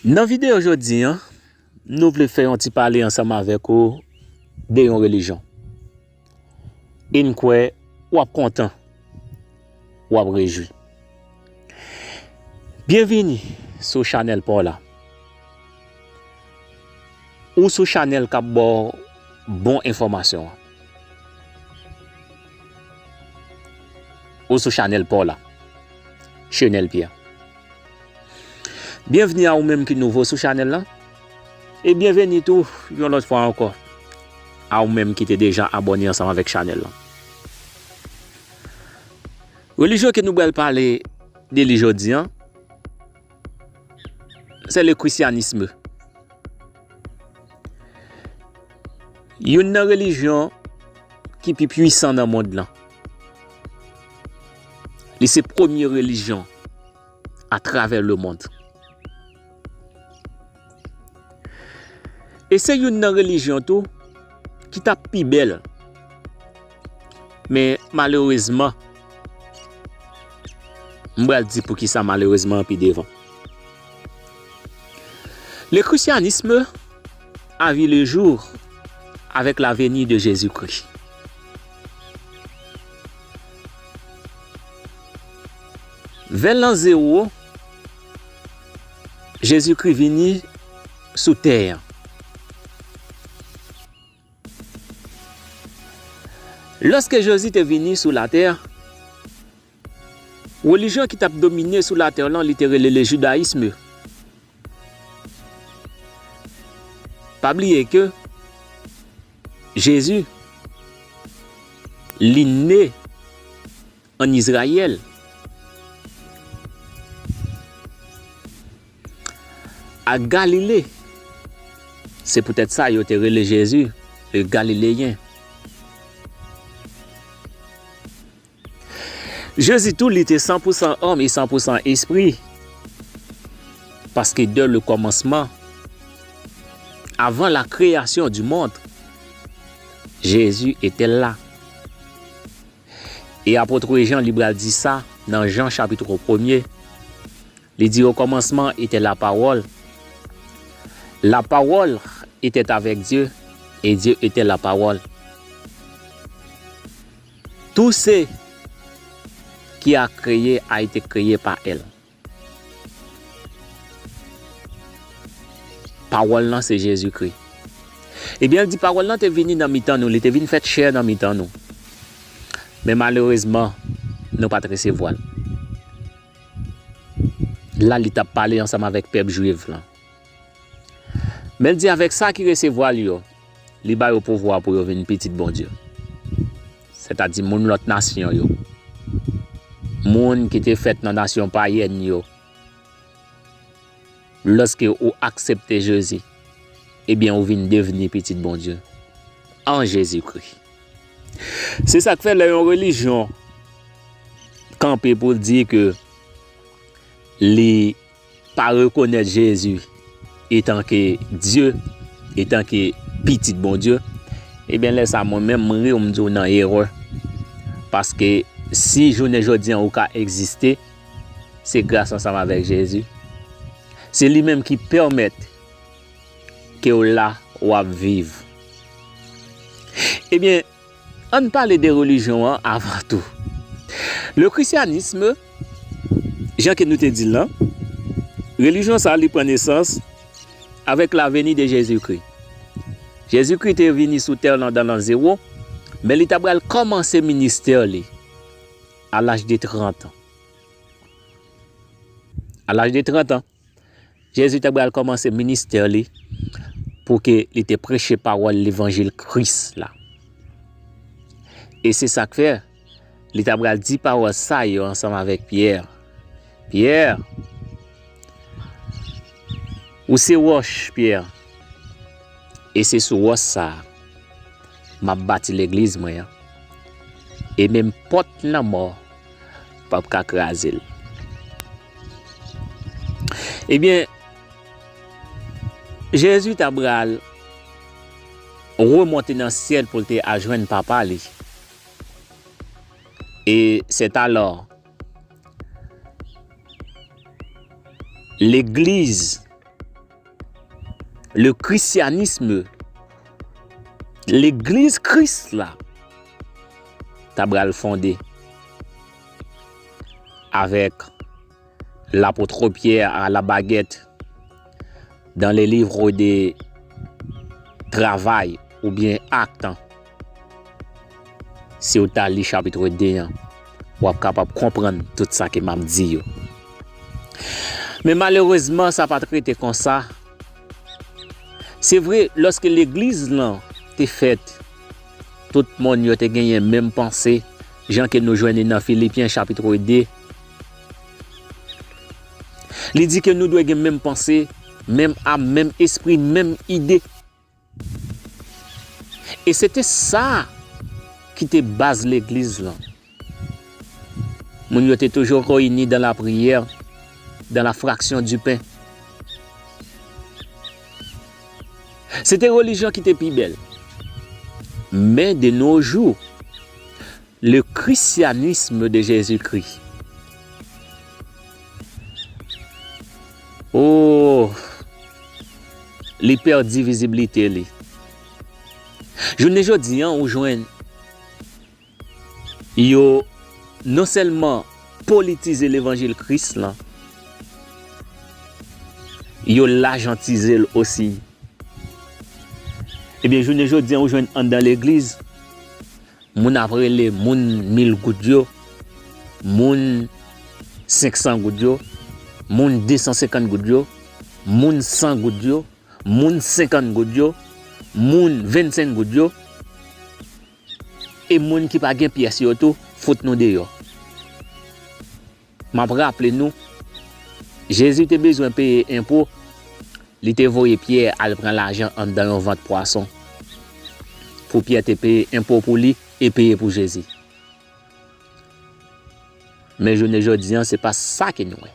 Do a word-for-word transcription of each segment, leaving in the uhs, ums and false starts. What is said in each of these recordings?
Nan videyo jodi a, nou vle fè yon ti pale ansanm avèk ou de yon relijyon. E n kwè w ap kontan, w ap rejwi. Byenvini sou chanèl pa w la. Ou sou chanèl k ap ba w bon enfòmasyon an. Ou sou chanèl pa w la. Chenèl Pyè. Byenvni a ou menm ki nouvo sou chanèl lan. E byenveni tou, yon lòt fwa ankò, a ou menm ki te deja abòne ansanm avèk chanèl lan. Relijyon ke nou pral pale de li jodi a, se le christianisme. Youn nan relijyon ki pi pwisan nan mond lan. Li se premye relijyon atravè lemonn. E se youn nan relijyon tou ki t ap pi bèl. Men malerezman, m pral di poukisa malerezman pi devan. Le christianisme a vu le jour avec la venue de Jésus-Christ. Vè lan zewo, Jezikri vini sou tè a. Lòske Jezi te vini sou latè, relijyon ki t ap domine sou latè lan, li te rele le jidayism. Pa bliye ke Jezi, li ne ann Izrayèl, ak Galile. Se poutèt sa yo te rele Jezi le Galileyen. Jezi tou, li te san pou san òm e san pou san espri. Paske dès le commencement, avant la création du monde, Jésus était là. E apot Jan, li pral di sa nan Jan chapit premye. Li di, au commencement était la parole. La parole était avec Dieu et Dieu était la parole. Tout ce qui a créé a été créé par elle. Pawòl lan se Jezikri. Ebyen, l di pawòl lan te vini nan mitan nou, li te vin fèt chè nan mitan nou. Men malerezman, nou pa t resevwa l. La, li t ap pale ansanm avèk pèp jwif lan. Men l di avèk sa ki resevwa l yo, li ba yo pouvwa pou yo vin pitit Bondye. Sètadi moun lòt nasyon yo. Moun ki te fèt nan nasyon payèn yo. Lòske ou aksepte Jezi, ebyen, ou vin devni pitit Bondye an Jezikri. Se sa k fè lè yon relijyon kanpe pou l di ke li pa rekonèt Jezi etanke Dye, etanke pitit Bondye, ebyen, lè sa, mwen menm, m ri w, m di w nan erè. Paske si jounen jodi an ou ka egziste, se gras ansanm avèk Jezi. Se li menm ki pèmèt ke w la, w ap viv. Ebyen, ann pale de relijyon an avan tou. Le christianisme, jan ke nou te di l lan, relijyon sa a, li pran nesans avèk la venue de Jésus-Christ. Jezikri te vini sou tè lan dan lan zewo, men li ta pral kòmanse ministè li a laj de trant an. A laj de trant an, Jezi te pral kòmanse ministè li pou ke li te preche pawòl levanjil Kris la. E se sa k fè, li ta pral di pawòl sa yo ansanm avèk Pyè. Pyè, ou se wòch, Pyè. E se sou wòch sa a, m ap bati legliz mwen an. E menm pòt lanmò p ap ka kraze l. Ebyen, Jezi ta pral remonte nan syèl pou l te al jwenn Papa li. E c'est alors legliz le christianisme, legliz Kris la, ta pral fonde avèk lapot Pyè a la bagèt dans le livre de Travay oubyen Akt, si w ta li chapit de an, w ap kapab konprann tout sa ke m ap di yo. Men malerezman, sa pa t rete konsa. Se vre, lòske legliz lan te fèt, tout moun yo te genyen menm panse, jan ke nou jwenn li nan Filipyen chapit de. Li di ke nou dwe gen menm panse, menm am, menm espri, menm ide. E se te sa ki te baz legliz lan. Moun yo te toujou reyini dans la prière, dans la fraction du pain. Se te relijyon ki te pi bèl. Men de nos jours, le christianisme de Jésus-Christ, oh, li pèdi viziblite li. Jounen jodi an, ou jwenn yo non sèlman politize levanjil Kris lan, yo lajantize l osi. Ebyen, jounen jodi an, ou jwenn anndan legliz, moun ap rele moun mil goud yo, moun senk san goud yo, moun de san senkant goud yo, moun san goud yo, moun senkant goud yo, moun vennsenk goud yo, e moun ki pa gen pyès yo tou, fout nou deyò. M ap raple nou, Jezi te bezwen peye enpo, li te voye Pyè al pran lajan anndan yon vant pwason, pou Pyè te peye enpo pou li e peye pou Jezi. Men jounen jodi an, se pa sa ke nou wè.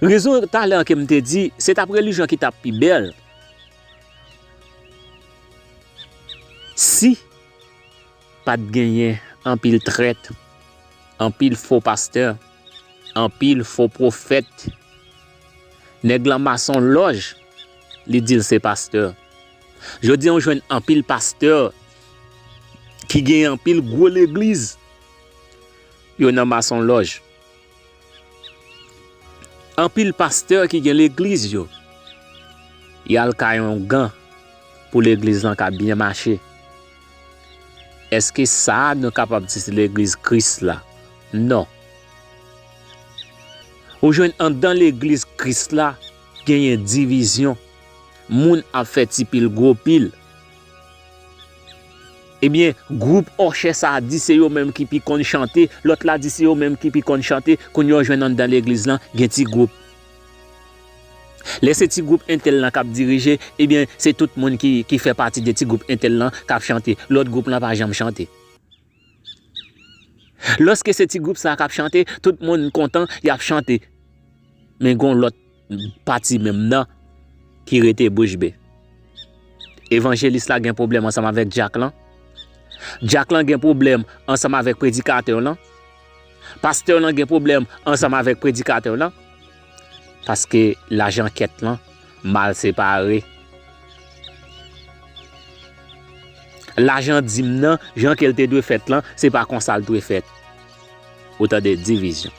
Rezon talè an ke m te di, se t ap relijyon ki t ap pi bèl si pa t genyen anpil trèt, anpil fo pastè, anpil fo pwofèt. Nèg lan masonlòj, li di l se pastè. Jodi an, ou jwenn anpil pastè ki gen anpil gwo legliz, yo nan masonlòj. Anpil pastè ki gen legliz yo, y al kay ongan pou legliz lan ka byen mache. Èske sa a nou kapab di se legliz Kris la? Non. Ou jwenn anndan legliz Kris la genyen divizyon. Moun ap fè ti pil gwo pil. Ebyen, gwoup òchè sa a di se yo menm ki pi konn chante, lòt la di se yo menm ki pi konn chante, kounye a w jwenn anndan legliz lan gen ti gwoup. Lè se ti gwoup entèl lan k ap dirije, ebyen, se tout moun ki, ki fè pati de ti gwoup entèl lan k ap chante. Lòt gwoup lan pa janm chante. Lòske se ti gwoup sa a k ap chante, tout moun kontan, y ap chante. Men gon lòt pati menm nan ki rete bouch be. Evanjelis la gen pwoblèm ansanm avèk dyak lan. Dyak lan gen pwoblèm ansanm avèk predikatè lan. Pastè lan gen pwoblèm ansanm avèk predikatè lan. Paske lajan kèt lan mal separe. Lajan dim nan, jan ke l te dwe fèt lan, se pa konsa l dwe fèt. Ou tande divizyon.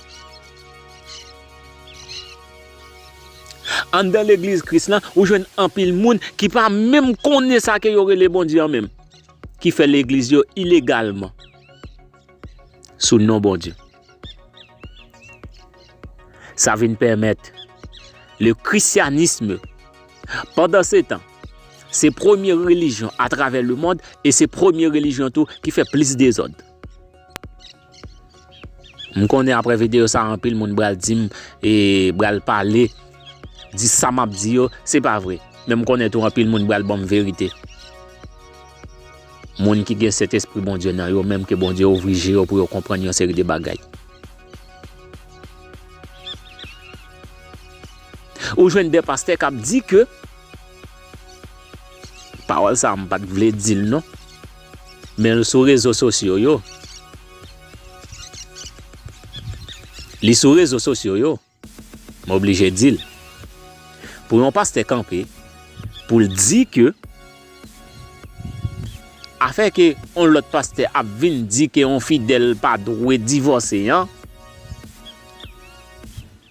Anndan legliz Kris lan, ou jwenn anpil moun ki pa menm konnen sa ke yo rele Bondye an menm, ki fè legliz yo ilegalman sou non Bondye. Sa vin pèmèt le christianisme, pandansetan, se premye relijyon atravè lemonn e se premye relijyon tou ki fè plis dezòd. M konnen apre videyo sa, anpil moun pral di m, e pral pale, di sa m ap di yo, se pa vre. Men m konnen tou anpil moun pral ban m verite. Moun ki gen Sentespri Bondye nan yo, menm ke Bondye ouvri je yo pou yo konprann yon seri de bagay. Ou jwenn de pastè k ap di ke, pawòl sa a m pa t vle di l non, men l sou rezo sosyo yo. Li sou rezo sosyo yo. M oblije di l. pou yon pastè kanpe, pou l di ke afè ke yon lòt pastè ap vin di ke yon fidèl pa dwe divòse an,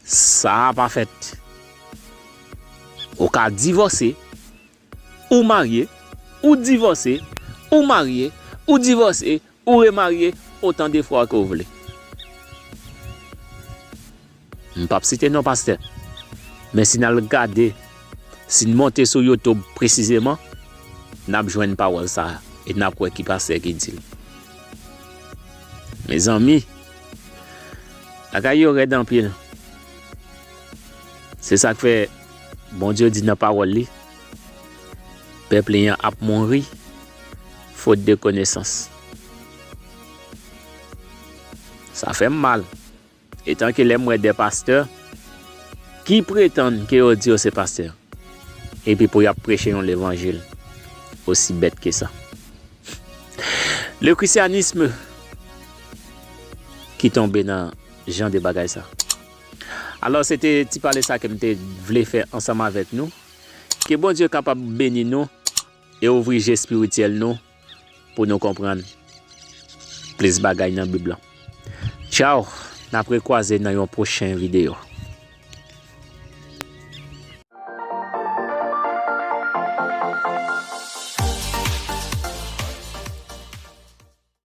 sa a pa fèt. Ou ka divòse, ou marye, ou divòse, ou marye, ou divòse, ou remarye, otan de fwa ke w vle. M p ap site non pastè, men si n al gade, si n monte sou YouTube presizeman, n ap jwenn pawòl sa a e n ap wè ki pastè ki di l. Mezanmi, bagay yo rèd anpil. Se sa k fè Bondye di nan pawòl li, pèp li an ap mouri fot de konesans. Sa fè m mal. Etan ke lè m wè de pastè ki pretann ke yo di yo se pastè, epi pou y ap preche yon levanjil osi bèt ke sa. Le christianisme ki tonbe nan jan de bagay sa. Alò, se te ti pale sa ke m te vle fè ansanm avèk nou. Ke Bondye kapab beni nou e ouvri je espirityèl nou pou nou konprann plis bagay nan Bib lan. Tchaw, n ap rekwaze nan yon pwochen videyo.